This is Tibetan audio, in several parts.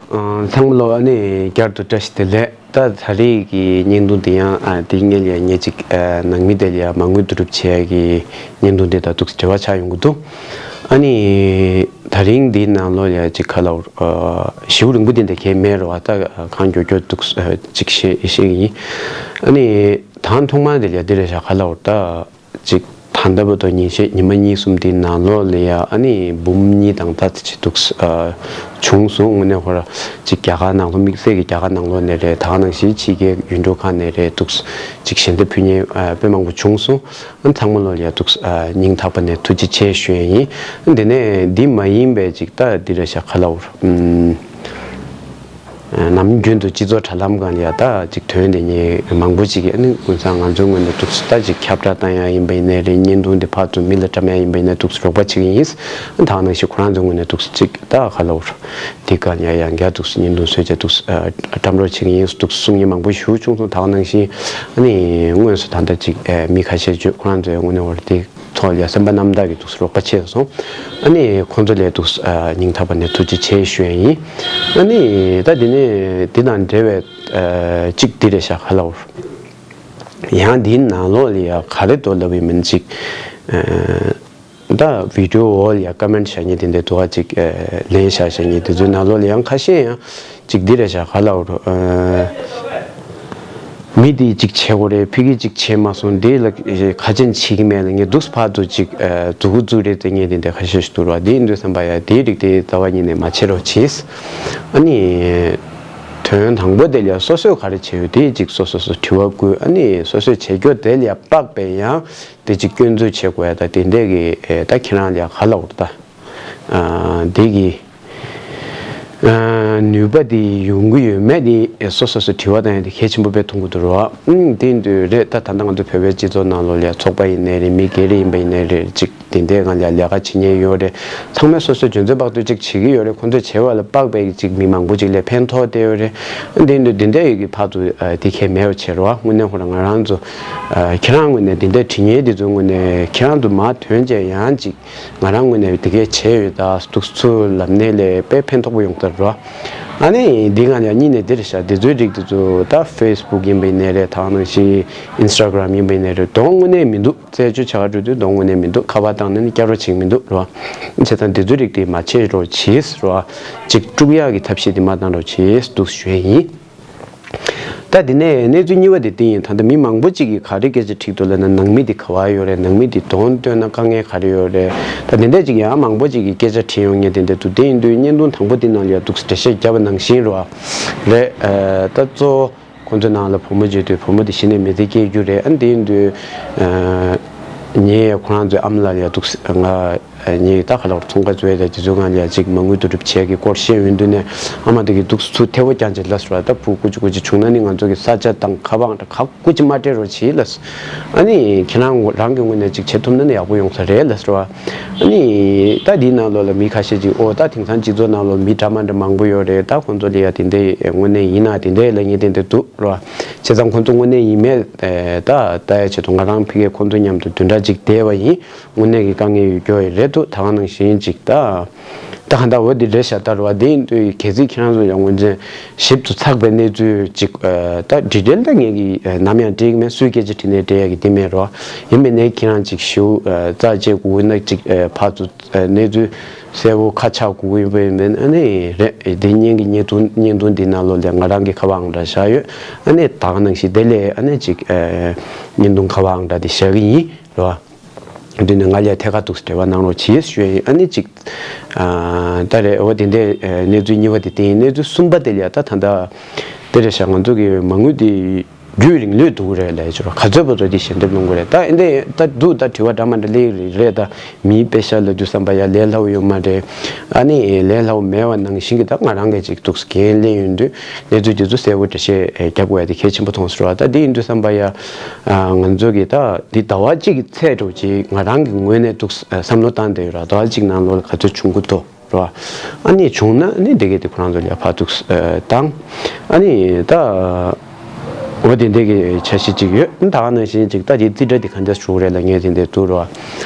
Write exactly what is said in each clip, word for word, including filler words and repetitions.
ཚང་མ་ལོ་ཨ་ནི་བསྐྱར་དུ་བཀྲ་ཤིས་བདེ་ལེགས། ད་ད་རེས་ཀྱི་བརྙན་ཐུང་འདི་ཡང་ཨ་དེ་སྔོན་ལ་ངས་ཅིག་ཨ་ནང་མི་དེ་ལ་ཡང་མ་དངུལ་བསྡུ་རུབ་བྱེད་ཡ་གི་བརྙན་ཐུང་འདི་དང་ཏོག་ཙམ་འབྲེལ་བ་ཆགས་ཡོང་གི་འདུག་ཨ་ནི་ད་རིང་འདི་ནང་ལོགས་ལ་ཡང་ཅིག་ག་ལབ་དགོས་རེད། ཨ་ཞེ་པོ་རིང་པོ་དེ་འདྲ་གང་ཡང་མེད་རེད་བ། ད་གང་མགྱོགས་མགྱོགས་ཏོག་ཙམ་ཨ་ཅིག་བཤད་བཤད་ཀྱི་ཡིན། ཨ་ནི་ད་ཐོག་མར་དེ་ལ་ཡང་འདི་རེད་ཤག་ག་ལབ་དགོས་རེད། ད། ཅིག་ད་ལྟ་བར་དུ་ཉིན་ཤས་ཉི་མ་གཉིས་གསུམ་དེའི་ནང་ལོགས་ལ་ཡ་ཨ་ནི་འབུམ་གཉིས་དང་ད་ཅིག་འདུག་ཨ་བྱུང་སོང་། དངོས་གནས་ཧོ་ར་ཅིག་རྒྱ་གར་ནང་ལོགས་དམིགས་བསལ་གྱི་རྒྱ་གར་ནང་ལོགས་ནས་རེད། ད་ག་ནང་བཞིན་ཕྱི་རྒྱལ་ཡུལ་གྲུ་ཁག་ནས་རེད། འདུག་ཅིག་ཞལ་འདེབས་ཕུལ་མཁན་ཨ་དཔེ་མང་པོ་བྱུང་སོང་། ཨ་ཚང་མ་ལོ་ལ་ཡ་འདུག་ཨ་སྙིང་ཐག་པ་ནས་ཐུགས་རྗེ་ཆེ་ཞུ་ཡ་ཡིན། ཨ་དེ་ནས་འདི་མ་ཡིན་པའི་ཅིག་ད་འདི་རེད་ཤག་ག་ལབ་དགོས་རེད། ཨུམ། ནམ་རྒྱུན་དུ་སྤྱི་ཚོགས་དྲ་ལམ་སྒང་ལ་ཡ་ད་ཅིག་དོན་དེ་ཉིད་མང་པོ་ཅིག་གིས་ཨ་ནི་དངོས་སུ་ང་ཚོའི་ངོས་ནས་འདུག་ད་ཅིག་ཁྱབ་བསྒྲགས་བཏང་ཡ་ཡིན་པ་ཡིན་ནའི་རེད། བརྙན་ཐུང་འདི་ཕར་ཚུར་མི་ལ་བཀྲམ་ཡ་ཡིན་པ་ཡིན་ནའི་འདུག་རོགས་པ་བྱེད་ཀྱི་ཡིན། ད་ག་ནང་བཞིན་ཁོ་རང་ཚོའི་ངོས་ནས་འདུག་ཅིག་ད་ག་ལབ་དགོས་རེད། འདི་སྒང་ལ་ཡ་ཡང་བསྐྱར་འདུག་བརྙན་ཐུང་བཟོས་བྱས་འདུག་བཀྲམ་རོགས་བྱེད་ཀྱི་ཡིན་འདུག་གསུང་མཁན་མང་པོ་ཞིག་བྱུང་སོང་། ད་ག་ནང་བཞིན་ཨ་ནི་དངོས་སུ་ད་ལྟ་ཅིག་མི་ཁ་ཤས་བརྗོད་ཁོ་རང་ཚོའི་ངོས་ནས་འོ་རེད། དེ་ཐོག་ལ་སེམས་པ་རྣམ་དག་གིས་འདུག་རོགས་པ་བྱས་སོང་། ཨ་ནི་ཁོང་ཚོ་ལ་འདུག་ཨ་སྙིང་ཐག་པ་ནས་ཐུགས་རྗེ་ཆེ་ཞུ་ཡ་ཡིན། ཨ་ནི་ད་འདི་ནས་འདི་དང་འབྲེལ་བའི་ཨ་གཅིག་འདི་རེད་ཤག་ག་ལབ་དགོས་རེད། ཡང་འདིའི་ནང་ལོགས་ལ་ཡ་ག་རེ་འདུག་ལབ་ཡིན་མིན་ཅིག་ཨ་ད་བི་ཌི་ཡོ་འོག་ལ་ཡ་ཀོ་མེན་ཊི་བྱ་མཁན་དེ་འདྲ་འདུག་ག་ཅིག་ཨ་ལན་བཞག་བཞག་མཁན་དེ་ཚོའི་ནང་ལོགས་ལ་ཡང་ཁ་ཤས་ཡང་། ཅིག་འདི་རེད་ཤག་ག་ལབ་དགོས་རེད། ཨ་མི་འདིས་ཅིག་བྱེད་དགོས་རེད། ཕ་གིས་ཅིག་བྱེད་མ་སོང་། འདི་ལ་ཁ་ཆེན་བྱེད་ཀྱི་མེད་ལབ་མཁན་འདུག་ཕར་ཚུར་ཅིག་ཨ་མཛུ་གུ་བཙུགས་རེས་བྱེད་མཁན་དེ་འདྲ་ཁ་ཤས་ཤིག་འདུག་ར། འདི་ཡིན་དུས་ཙམ་པ་ཡ་དེའི་རིགས་དེ་རྩ་བ་ཉིད་ནས་མ་བྱེད་རོགས་གྱིས། ཨ་ནི་དོན་དང་པོ་དེ་ལ་སོ་སོས་ག་རེ་བྱས་ཡོད་དེ་ཅིག་སོ་སོ་སོ་དྲི་བ་བཀོད། ཨ་ནི་སོ་སོས་བྱེད་རྒྱུ་དེ་ལ་དཔག་པའི་ཡང་དེ་ཅིག་སྐྱོན་འཛུགས་བྱེད་དགོས་ཡ་ད་དེ་འདྲས་ཀྱི་ཨེ་ད་ཁྱེད་རང་ལ་ག་ལབ་དགོས་རེད་ད། ཨ་འདི་གི་ཨ་ནུས་པ་འདི་ཡོང་གི་ཡོད་མེད་འདི་སོ་སོ་སོ་དྲི་བ་བཏང་ཡ་འདི་གལ་ཆེན་པོ་དཔེ་མཐོང་གི་འདུག་རོ། ཨང་དེ་འདུག་རེད། ད་ད་ལྟ་ང་ཚོ་བོད་པའི་སྤྱི་ཚོགས་ནང་ལོགས་ལ་ཚོགས་པ་ཡིན་ནའི་རེད། མི་སྒེར་ཡིན་པ་ཡིན་ནའི་རེད། ཅིག་དེ་འདྲའི་སྒང་ལ་ལས་ཀ་བྱེད་མཁན་ཡོད་རེད། ཚང་མས་སོ་སོའི་འཇོན་ཚོད་དཔག་ཏུ་ཅིག་བྱེད་ཀྱི་ཡོད་རེད། ཁོང་ཚོས་བྱས་པ་ལ་དཔག་པའི་ཅིག་མི་མང་པོ་ཅིག་ལ་ཕན་ཐོགས་བསྡད་ཡོད་རེད། ཨང་དེ་འདུག་དེ་འདྲ་ཡོད་ཀྱི་བར་དུ་ཨ་དེ་གལ་མེད་པ་བྱེད་རོ། དངོས་གནས་ཁོ་རང་ང་རང་ཚོ་ཨ་ཁྱེད་རང་ངོས་ནས་དེ་འདྲའི་དྲི་ངན་དེ་ཚོའི་ངོས་ནས་ཁྱེད་རང་ཚོ་མར་ཐོན་བྱས་ཡང་ཅིག་ང་རང་ངོས་ནས་དེ་གས་བྱས་ཡོད་ད་འདུག་ཚུར་ལབ་ནས་ལས་དཔེ་ཕན་ཐོགས་པོ་ཡོང་ཐུབ་རོ། ཨ་ནི་འདི་ང་ཡང་གཉིས་ནས་འདིར་བཞག་དེ་ཚོའི་རིགས་དེ་ཚོ་ད་ཕེ་སི་བུག་ཡིན་པ་ཡིན་ནའི་རེད། ད་ནང་བཞིན་ཨིན་སི་ཊ་གྷི་རམ་ཡིན་པ་ཡིན་ནའི་རེད། གདོང་དངོས་གནས་མི་འདུག་རྩད་གཅོད་བྱ་ག་འགྲོ་དུས་གདོང་དངོས་གནས་མི་འདུག་ཁ་པར་བཏང་ནས་ནི་བསྐྱར་རོགས་བྱེད་མི་འདུག་རོ། བྱས་ཙང་དེ་ཚོའི་རིགས་དེ་མ་བྱེད་རོགས་གྱིས་རོ། ཅིག་དཀྲུག་ཡག་གི་ཐབས་ཤེས་དེ་མ་བཏང་རོགས་གྱིས་འདུག་ཞུ་ཡས་ཡིན། ད་དེ་ནས་གནས་ཚུལ་གཉིས་པ་དེ་དེ་ཡིན། ད་ལྟ་མི་མང་པོ་ཅིག་གིས་ག་རེ་སྐད་ཆ་དྲིས་འདུག་ལབ་ན། ནང་མི་དེ་ག་བ་ཡོད་རེད། ནང་མི་དེ་གདོང་སྟོན་ན་དཀའ་ངལ་ག་རེ་ཡོད་རེད། ད་དེ་འདྲ་ཅིག་ཡང་མང་པོ་ཅིག་གིས་སྐད་ཆ་དྲིས་ཡོང་མཁན་དེ་འདྲ་འདུག་དེ་ཡིན་དུས་བརྙན་ཐུང་དང་པོ་དེ་ནང་ལ་ཡ་འདུག་འགྲེལ་བཤད་བརྒྱབ་པ་ནང་བཞིན་རོ། རེད། ཨ་ད་གཙོ་བོ་ཁོང་ཚོའི་ནང་ལ་བུ་མོ་བརྗོད་དུས་བུ་མོ་དེ་གཞི་ནས་མི་ཚེ་སྐྱེལ་རྒྱུ་རེད། ཨ་དེ་ཡིན་དུས་ཨ་ངས་ཁོ་རང་ཚོའི་ཨ་མ་ལགས་ལ་ཡ་འདུག་ང་ངས་ད་ག་ལ་བར་ཚོང་ཁ་བཟོས་ཡ་དང་དེ་ཚོའི་སྒང་ལ་ཡ་ཅིག་མ་དངུལ་བསྡུ་རུབ་བྱས་ཀྱི་སྐོར་བཤད་ཡོང་དུས་ནས་ཨ་མ་དེ་གིས་འདུག་ཚུར་ཐལ་བོ་རྐྱང་ཅིག་ལབ་སོང་ར། ད་བུ་སྐུ་ཅི་སྐུ་ཅི་བྱུང་ན་ནི་ང་ཚོ་གི་ས་ཆ་དང་ཁ་པར་ག་སྐུ་ཅི་མ་སྤྲད་རོགས་གྱིས་ལབ། ཨ་ནི་ཁྱེད་རང་རང་གི་ངོས་ནས་ཅིག་བྱེད་ཐུབ་ན་ནི་ཡག་པོ་ཡོང་ས་རེད་ལབ་སོང་ར། ཨ་ནི་ད་འདིའི་ནང་ལོགས་ལ་མི་ཁ་ཤས་ཅིག་ཨོ་ད་དེང་སང་སྤྱི་ཚོགས་ནང་ལོགས་མི་འདྲ་མ་འདྲ་མང་པོ་ཡོད་རེད། ད་ཁོང་ཚོ་ལ་ཡ་དེ་འདྲའི་དངོས་གནས་ཡིན་ན་དེ་འདྲའི་ལབ་མཁན་དེ་འདྲ་འདུག་ར། བྱས་ཙང་ཁོང་ཚོ་དངོས་གནས་ཡིན་མེད་ད་ལྟ་ཡ་ཆེད་དུ་ང་རང་ཕ་གིའི་ཁོང་ཚོ་མཉམ་དུ་བདུན་ཕྲག་གཅིག་བསྡད་པ་ཡིན། དངོས་གནས་ཀྱི་དཀའ་ངལ་ཡོད་རྒྱུ་ཡོད་རེད་འདུག་ད་ག་ནང་བཞིན་ཅིག་ད་ད་ག་འདྲ་འོ་འདི་རེད་ཤག་ད་ར་བ། དེ་ཡིན་དུས་གལ་སྲིད་ཁྱེད་རང་ཚོ་ཡང་ངོས་འཛིན་ཞིབ་ཏུ་ཚགས་པའི་གནས་ཚུལ་ཅིག་ཨ་ད་ཌི་ཊེལ་ད་ངས་ཀྱི་ཨ་ནམ་ཡང་འགྲིག་མེད། སུས་སྐད་ཆ་དྲིས་ནས་འགྲིག་ཡ་གི་དེ་མེད་ར་བ། ཡིན་པས་ནས་ཁྱེད་རང་ཅིག་ཞུ་ཨ་རྩ་ཆེ་དགོས་ན་ཅིག་ཨ་ཕར་ཚུར་ཨ་གནས་ཚུལ་གསལ་པོ་ཁ་ཆག་དགོས་ཡོད་པ་ཡིན་པས་ཨ་ནི་རེད། དེ་སྔོན་གྱི་བརྙན་ཐུང་བརྙན་ཐུང་འདི་ནང་ལོགས་ལ་ང་རང་གི་ཁ་པར་ཨང་གྲངས་བཞག་ཡོད། ཨ་ནི་ད་ག་ནང་བཞིན་དེ་ལས་ཨ་ནི་ཅིག་ཨ་བརྙན་ཐུང་ཁ་པར་ཨང་གྲངས་དེ་བཞག་གི་ཡིན་ར་བ། འདི་ནས་ང་ལ་ཐད་ཀར་འདུག་སེ་འབྲེལ་བ་གནང་རོགས་གྱིས་ཞུ་ཡ་ཡིན། ཨ་ནི་ཅིག་ཨ་ད་རེད་འོ་དེ་འདྲའི་ཨ་གནས་ཚུལ་གཉིས་པ་དེ་དེ་ཡིན། གནས་ཚུལ་གསུམ་པ་དེ་ལ་ཡ་ད་ད་ལྟ་དེ་རེད་ཤག་ང་ཚོ་གི་མ་དངུལ་དེ་རྒྱུན་རིང་ལོས་འདུག་རེད་ལབ་ཡ་ཅིག་རོ། ག་ཚོད་བར་དུ་དེ་ཞལ་འདེབས་གནང་དགོས་རེད། ད་ཨེ་འདྲ་ད་འདུག་ད་དྲི་བ་འདྲ་མ་འདྲ་སླེབས་རེད། ད་མིའི་པེ་ཤ་ལབ་དུས་ཙམ་པ་ཡ་ལས་སླ་བོ་ཡོད་མ་རེད། ཨ་ནི་ལས་སླ་བོ་མེད་པ་ནང་བཞིན་གྱི་ད་ང་རང་གིས་ཅིག་འདུག་སེ་འགན་ལེན་ཡོང་དུས་གནས་ཚུལ་དེ་ཚོ་གསལ་པོ་འགྲེལ་བཤད་རྒྱབ་དགོས་ཡ་དེ་གལ་ཆེན་པོ་མཐོང་སོང་ར། ད་དེ་ཡིན་དུས་ཙམ་པ་ཡ་ང་ཚོ་གི་ད་འདི་ཟླ་བ་གཅིག་གི་ཚད་འདྲ་བོ་ཅིག་ང་རང་གི་ངོས་ནས་འདུག་སེ་བསམ་བློ་བཏང་བསྡད་ཡོད་ར། ཟླ་བ་གཅིག་ནང་ལོགས་ལ་ག་ཚོད་བྱུང་གི་འདུག་ར། ཨ་ནི་བྱུང་ན་ཨ་ནི་འདི་གས་དེ་ཁོ་རང་ཚོ་ལ་ཕར་ཚུར་ཨ་བཏང་། ཨ་ནི་ད་འོ་དེ་འདྲ་གི་འཆར་གཞི་ཅིག་ཡོད། ད་ག་ནང་བཞིན་ཅིག་ད་དེ་རྩིས་ཁྲ་དེ་ག་འདྲ་ཞུ་དགོས་རེད་ལབ་ངས་དེ་འདྲ་འདུག་ར།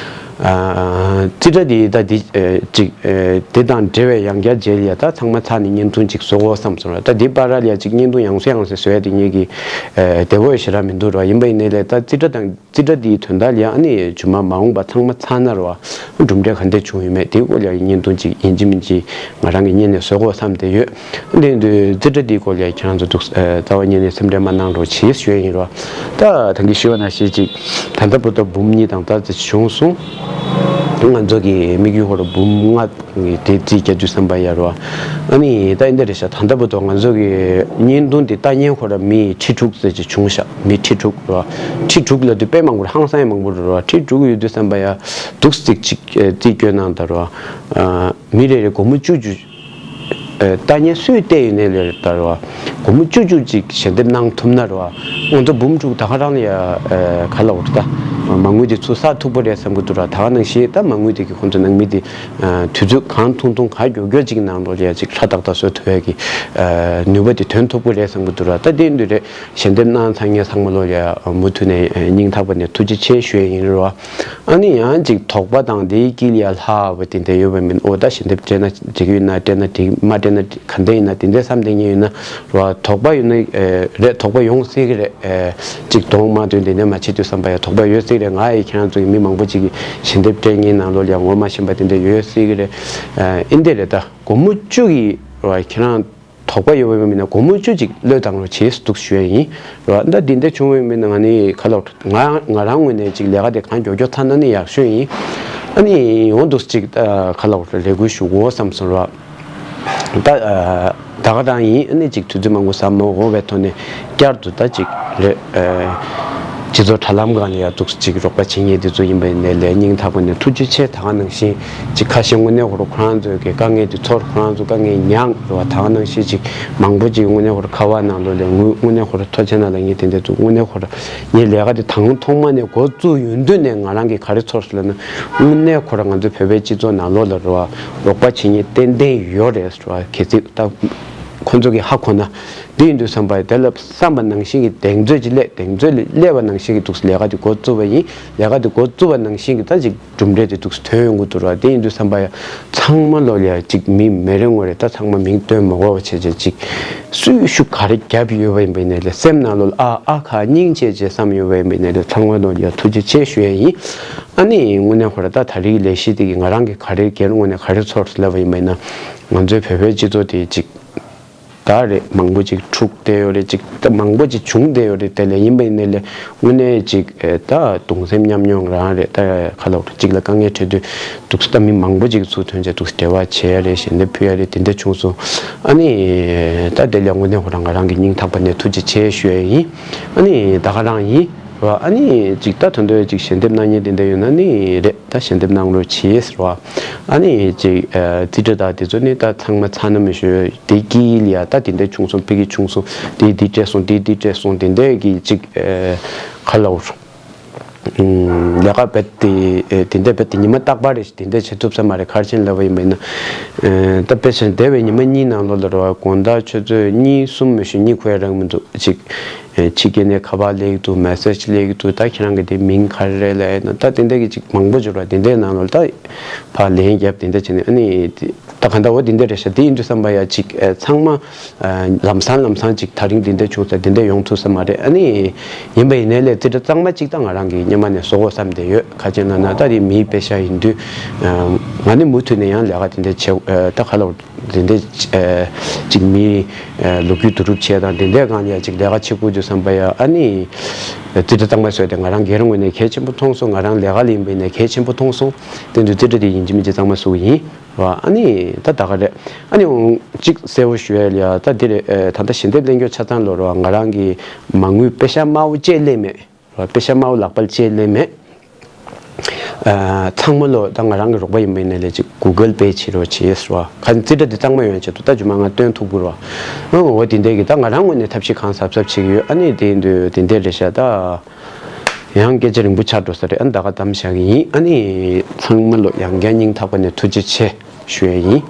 ཨ། རྩིས་ཁྲ་འདི་ད་འདི་ཨེ་ཅིག་ཨེ་དེ་དང་འབྲེལ་བའི་ཡང་བསྐྱར་མཇལ་ཡ་ད་ཚང་མ་ཚར་ནས་བརྙན་ཐུང་ཅིག་བཟོ་དགོས་བསམ་སོང་ར། ད་འདི་བར་ལ་ཡ་ཅིག་བརྙན་ཐུང་ཡང་སེ་ཡང་སེ་བཟོ་ཡ་དེ་ངེད་ཀྱི་ཨེ་བདེ་བོ་ཞེ་དྲག་མི་འདུག་ར། ཡིན་པ་ཡིན་ནའི་ལས་ད་རྩིས་ཁྲ་དང་རྩིས་ཁྲ་འདིའི་དོན་དག་ལ་ཡ་ཨ་ནི་རྗེས་མ་མ་འོངས་པ་ཚང་མ་ཚར་ན་ར་གྲུབ་འབྲས་ག་འདྲ་བྱུང་ཡོད་མེད་དེའི་སྐོར་ལ་ཡ་བརྙན་ཐུང་ཅིག་ཡིན་གཅིག་མིན་གཅིག་ང་རང་གིས་བརྙན་ལས་བཟོ་དགོས་བསམ་བསྡད་ཡོད། དེ་དུས་རྩིས་ཁྲ་འདིའི་སྐོར་ལ་ཁྱེད་རང་ཚོ་འདུག་ཨ་རྩ་བ་ཉིད་ནས་སེམས་ཁྲལ་མ་གནང་རོགས་གྱིས་ཞུ་ཡ་ཡིན་རོགས། ད་ད་གིན་ཞུས་པ་ནང་བཞིན་ཅིག་ད་ལྟ་བར་དུ་འབུམ་གཉིས་དང་ལྔ་བཅུ་བྱུང་སོང་། ང་ཚོ་གི་དམིགས་ཡུལ་ཧོར་འབུམ་ལྔ་དེ་རྩིས་རྒྱག་རྒྱུ་བསམ་པ་ཡ་རོགས། ཨ་ནི་ད་ཨིན་དེ་རེད་ཤག་ད་ལྟ་བར་དུ་ང་ཚོ་གི་བརྙན་ཐུང་འདི་ལྟ་མཁན་ཧོར་མི་ཁྲི་དྲུག་ཙམ་ཅིག་བྱུང་ཤག་མི་ཁྲི་དྲུག་རོགས། ཁྲི་དྲུག་ལབ་དུས་དཔེ་མང་པོ་རེད། ཧང་སང་ཡ་མང་པོ་རེད་རོགས། ཁྲི་དྲུག་ཡོད་དུས་བསམ་པ་ཡ་འདུག་རྩིས་ཅིག་རྩིས་སྐྱོན་གནང་ད་རོགས། མི་རེ་རེ་སྒོར་མོ་བཅུ་བཅུ། ཨེ་ལྟ་མཁན་སུས་བལྟས་ཡོད་ནའི་ལས་ལྟར་བ། སྒོར་མོ་བཅུ་བཅུ་ཅིག་ཞལ་འདེབས་གནང་ཐུབ་ན་ར་བ། ང་ཚོ་འབུམ་དྲུག་ད་ག་རང་ལ་ཡ་ཨེ་ག་ལ་འོར་ད། མ་དངུལ་དེ་ཚུར་བསགས་ཐུབ་པ་རེད་བསམ་གི་འདུག་ར། ད་ག་ནང་བཞིན་ད་མ་དངུལ་དེ་གི་ཁོང་ཚོ་ནང་མི་དེ་ཨེ་དུས་ཚོད་གང་ཐུང་ཐུང་ག་མགྱོགས་མགྱོགས་ཅིག་ནང་ལོགས་ལ་ཡ་ཅིག་ཧྲ་ཏག་ཏག་བཟོ་ཐུབ་ཡ་གི་ཨེ་ནུས་པ་དེ་ཐོན་ཐུབ་ཀྱི་རེད་བསམ་གི་འདུག་ར། ད་དེ་འདི་རེད། ཞལ་འདེབས་གནང་ཚར་མཁན་ཚང་མ་ལོ་ཡ་མུ་མཐུད་ནས་ཨེ་སྙིང་ཐག་པ་ནས་ཐུགས་རྗེ་ཆེ་ཞུ་ཡ་ཡིན་ར་བ། ཨ་ནི་ཡང་ཅིག་དོགས་པ་དང་དེའི་དཀྱིལ་ལ་ཡ་ལྷག་པ་དེ་འདྲ་ཡོད་པ་མིན། ཨོ་ད་ཞལ་འདེབས་སྤྲད་ན་འགྲིག་གི་ཡོད་ན་སྤྲད་ན་འགྲིག་མ་སྤྲད་ན་འགྲིག་ག་འདྲ་ཡིན་ན་དེ་འདྲ་བསམ་བསྡད་མཁན་ཡོད་ན་ར་དོགས་པ་ཡོད་ན་ཨེ་རེད། དོགས་པ་ཡོང་སྲིད་གི་རེད། ཨེ་ཅིག་གདོང་མ་སྟོན་དེ་འདྲ་མ་བྱེད་དུས་བསམ་པ་ཡ་དོགས་པ་ཡོད་སྲིད་རེད། ང་ཡི་ཁྱེད་རང་ཚོ་གི་མི་མང་པོ་ཅིག་གིས་ཞལ་འདེབས་སྤྲད་མཁན་ནང་ལོགས་ལ་ཡ་ངོ་མ་ཤེས་པ་དེ་འདྲ་ཡོད་སྲིད་གི་རེད། ཨེ་ཨིན་དེ་རེད། ད་སྒོར་མོ་བཅུ་གི་ར་ཁྱེད་རང་དོགས་པ་ཡོད་པ་མིན་ན་སྒོར་མོ་བཅུ་ཅིག་བློས་བཏང་རོགས་བྱེད་འདུག་ཞུ་ཡ་ཡིན་ར། ད་འདི་འདྲ་བྱུང་བ་མིན་ན་ང་ནི་ག་ལ་ང་ང་རང་ངོས་ནས་ཅིག་ལས་ཀ་དེ་གང་མགྱོགས་མགྱོགས་ཚར་ན་ནི་ཡག་ཤོས་ཡིན། ཨ་ནི་ཡོང་འདུག་ཅིག་ད་ག་ལ་ལས་འགུལ་ཞུ་དགོས་བསམ་སོང་ར། ད་ད་ག་རང་ཡིན། ཨ་ནི་ཅིག་དུས་ཚོད་མང་པོ་ཟ་མ་དགོས་པའི་ཐོག་ནས་བསྐྱར་དུ་ད་ཅིག་རེད། སྤྱི་ཚོགས་དྲ་ལམ་སྒང་ལ་ཡ་འདུག་ཅིག་རོགས་པ་བྱེད་མཁན་དེ་ཚོ་ཡིན་པ་ཡིན་ནའི་ལས་སྙིང་ཐག་པ་ནས་ཐུགས་རྗེ་ཆེ། ད་ག་ནང་བཞིན་ཅིག་ཁ་ཤས་དངོས་གནས་ཧོར་ཁོ་རང་ཚོའི་གི་དཀའ་ངལ་དེ་ཚོར། ཁོ་རང་ཚོ་དཀའ་ངལ་མྱངས་རེད་བ། ད་ག་ནང་བཞིན་ཅིག་མང་པོ་ཅིག་དངོས་གནས་ཧོར་ཁ་བ་ནང་ལོགས་ལ་དངོས་དངོས་གནས་ཧོར་ཐོ་ཆེ་ན་ལ་ངས་དེ་འདྲ་འདུག་དངོས་གནས་ཧོར་ངས་ལས་ཀ་དེ་དང་ཐོག་མ་ནས་འགོ་བཙུགས་ཡོང་དུས་ནས་ང་རང་གི་ག་རེ་ཚོར་སོང་ལབ་ན། དངོས་གནས་ཁོ་རང་ང་ཚོའི་བོད་པའི་སྤྱི་ཚོགས་ནང་ལོགས་ལ་རེད་བ། རོགས་པ་བྱེད་མཁན་ཏན་ཏན་ཡོད་རེད་བ། གལ་སྲིད་ད་ཁོ་ཚོ་གི་ཧ་གོ་ན། འདི་ཡིན་དུས་བསམ་པ་དེ་ལ་བསམ་པ་ནང་བཞིན་གྱི་གདེང་ཚོད་ཅིག་སླེབས། གདེང་ཚོད་སླེབས་པ་ནང་བཞིན་གྱི་འདུག་ལས་ཀ་དེ་འགོ་བཙུགས་པ་ཡིན། ལས་ཀ་དེ་འགོ་བཙུགས་པ་ནང་བཞིན་གྱི་ད་ཅིག་གྲུབ་འབྲས་དེ་འདུག་ཐོན་ཡོང་གི་འདུག་ར། དེ་ཡིན་དུས་བསམ་པ་ཡ་ཚང་མ་ལོ་ལ་ཡ་ཅིག་མི་མི་རེ་ངོ་རེ་ད་ཚང་མ་མིང་བཏོན་མ་དགོས་པ་བྱས་བྱས་ཅིག་སུས་ཤུགས་ག་རེ་བརྒྱབ་ཡོད་པ་ཡིན་པ་ཡིན་ནའི་ལས་སེམས་ནང་ལོགས་ལ་ཨ་ཨ་ཁ་སྙིང་རྗེ་བྱས་བསམ་ཡོད་པ་ཡིན་པ་ཡིན་ནའི་ལས་ཚང་མ་ལོ་ལ་ཡ་ཐུགས་རྗེ་ཆེ་ཞུ་ཡ་ཡིན། ཨ་ནི་དངོས་གནས་ཁོ་ར་ད་ད་རེས་ལས་གཞི་དེ་གི་ང་རང་གི་ག་རེ་སྒེར་ངོས་ནས་ག་རེ་ཚོར་ལབ་པ་ཡིན་པ་ཡིན་ན། ང་ཚོའི་བོད་པའི་སྤྱི་ཚོགས་དེ་ཅིག་ད་རེད། མང་པོ་ཅིག་འཁྲུག་བསྡད་ཡོད་རེད། ཅིག་ད་མང་པོ་ཅིག་བྱུང་བསྡད་ཡོད་རེད། དེ་ལས་ཡིན་པ་ཡིན་ནའི་ལས་དངོས་གནས་ཅིག་ཨེ་ད་གདུང་སེམས་མཉམ་མྱོང་རང་རེད། ད་ག་ལ་འོར་ཅིག་ལ་དཀའ་ངལ་འཕྲད་དུས་འདུག་སེ་ད་མི་མང་པོ་ཅིག་ཚུར་ཐོན་བྱས་འདུག་སེ་འབྲེལ་བ་བྱེད་ཡ་རེད། ཞལ་འདེབས་ཕུལ་ཡ་རེད། དེ་འདྲ་བྱུང་སོང་། ཨ་ནི་ད་དེ་ལས་དངོས་གནས་ཁོ་རང་ང་རང་གི་སྙིང་ཐག་པ་ནས་ཐུགས་རྗེ་ཆེ་ཞུ་ཡ་ཡིན། ཨ་ནི་ད་ག་རང་ཡིན། ར། ཨ་ནི་ཅིག་ད་དོན་དུ་ཅིག་ཞལ་འདེབས་གནང་མཁན་དེ་འདྲ་ཡོད་ན་ནི་རེད། ད་ཞལ་འདེབས་གནང་རོགས་བྱེད་ཟེར་བ། ཨ་ནི་ཅིག་ཨ་རྩིས་ཁྲ་དང་དེ་ཚོ་ནི་ད་ཚང་མ་ཚར་ན་མི་ཤོད་དེ་དཀྱིལ་ལ་ཡ་ད་དེ་འདྲ་བྱུང་སོང་། ཕ་གི་བྱུང་སོང་། དེ་འདི་སྤྲད་སོང་། དེ་འདི་སྤྲད་སོང་། དེ་འདྲ་གི་ཅིག་ཨ་ག་ལ་འོར། ཨུམ། ལས་ཀ་རྦད་དེ་ཨ་དེ་འདྲ་རྦད་དེ་ཉི་མ་རྟག་པར་རེ་ཞིག་དེ་འདྲ་བྱེད་ཐུབ་ས་མ་རེད། ག་རེ་བྱས་ནས་ལབ་པ་ཡིན་པ་ཡིན་ན། ཨ་ད་དཔེ་བཞག་ན་འདས་པའི་ཉི་མ་གཉིས་ནང་ལོགས་ལ་རེད་བ། དགོང་དག་ཆུ་ཚོད་གཉིས་གསུམ་མི་ཤོད་གཉིད་ཁུག་ཡ་རག་མི་འདུག་ཅིག་ཨེ་ཕྱི་རྒྱལ་ནས་ཁ་པར་སླེབས་ཀྱི་འདུག་མེ་སེ་ཇི་སླེབས་ཀྱི་འདུག་ད་ཁྱེད་རང་གི་དེ་མིང་ག་རེ་རེད་ལབ་ཡ་ན། ད་དེ་འདྲ་གི་ཅིག་མང་པོ་འབྱོར་བ་དེ་འདྲའི་ནང་ལོགས་ད་ཕར་ལན་བརྒྱབ་དེ་འདྲ་བྱས་ནས། ཨ་ནི་དེ་ད་ག་འདྲ་བོ་དེ་འདྲ་རེད་ཤག་དེ་ཡིན་དུས་བསམ་པ་ཡ་ཅིག་ཨེ་ཚང་མ་ཨེ་ལམ་སང་ལམ་སང་ཅིག་ད་རིང་དེ་འདྲ་བྱུང་ས་དེ་འདྲ་ཡོང་ཐུབ་ས་མ་རེད། ཨ་ནི་ཡིན་པ་ཡིན་ནའི་ལས་རྩིས་ཁྲ་གཙང་མ་ཅིག་ད་ང་རང་གིས་སྔོན་མ་ནས་བཟོ་དགོས་བསམ་བསྡད་ཡོད། ག་རེ་བྱས་ན་ན་ད་དེ་མིའི་པེ་ཤ་ཡིན་དུས་ཨེ་ང་ནི་མུ་མཐུད་ནས་ཡང་ལས་ཀ་དེ་འདྲ་བྱེད། ཨེ་ད་ག་ལ་འོར། དེ་འདྲའི་ཨ་ཅིག་མི་ཨ་ལོ་རྒྱུས་བསྡུ་རུབ་བྱས་དང་དེ་འདྲའི་སྒང་ལ་ཡ་ཅིག་ལས་ཀ་བྱེད་དགོས་དུས་བསམ་པ་ཡ། ཨ་ནི་རྩིས་ཁྲ་གཙང་མ་བཟོས་ཏེ་ང་རང་སྒེར་ངོས་ནས་གལ་ཆེན་པོ་མཐོང་སོང་། ང་རང་ལས་ཀ་ལ་ཡིན་པའི་ནས་གལ་ཆེན་པོ་མཐོང་སོང་། དེ་འདུག་རྩིས་ཁྲ་དེ་ཡིན་གཅིག་མིན་གཅིག་གཙང་མ་བཟོ་གི་ཡིན་བ། ཨ་ནི་ད་ད་ག་རེད། ཨ་ནི་འོང་གཅིག་གསལ་པོ་ཞུ་ཡ་ལ་ཡ། ད་འདི་རེད། ཨ་ད་ལྟ་ཞལ་འདེབས་ལེན་རྒྱུ་ཆ་ཚང་ལོ་རེད་བ། ང་རང་གི་མ་དངུལ་པེ་ཤ་དམར་པོ་བཅས་སླེབས་མེད། པེ་ཤ་དམར་པོ་ལག་པ་ལ་བཅས་སླེབས་མེད། ཨ་ཚང་མ་ལོ་ད་ང་རང་གི་རོགས་པ་ཡིན་པ་ཡིན་ནའི་ལས་ཅིག་གུ་གལ་པེ་བྱེད་རོགས་བྱེད་ཟེར་བ། ག་རེ་རྩིས་ཁྲ་འདི་གཙང་མ་ཡོང་ཆེད་དུ་ད་རྗེས་མ་ང་སྟོན་ཐུབ་དགོས་རེད་བ། ཨ་འོ་དེ་འདྲའི་གི་ད་ང་རང་ངོས་ནས་ཐབས་ཤེས་གང་གཟབ་གཟབ་བྱེད་ཀྱི་ཡོད། ཨ་ནི་དེ་འདུག་དེ་འདྲ་རེད་ཤག་ད་ཡང་སྐད་ཆ་རིང་པོ་ཆགས་འགྲོ་ས་རེད། ཨ་ནི་ད་ག་དམ་བཞག་གི་ཡིན། ཨ་ནི་ཚང་མ་ལོ་ཡང་བསྐྱར་སྙིང་ཐག་པ་ནས་ཐུགས་རྗེ་ཆེ་ཞུ་ཡ་ཡིན།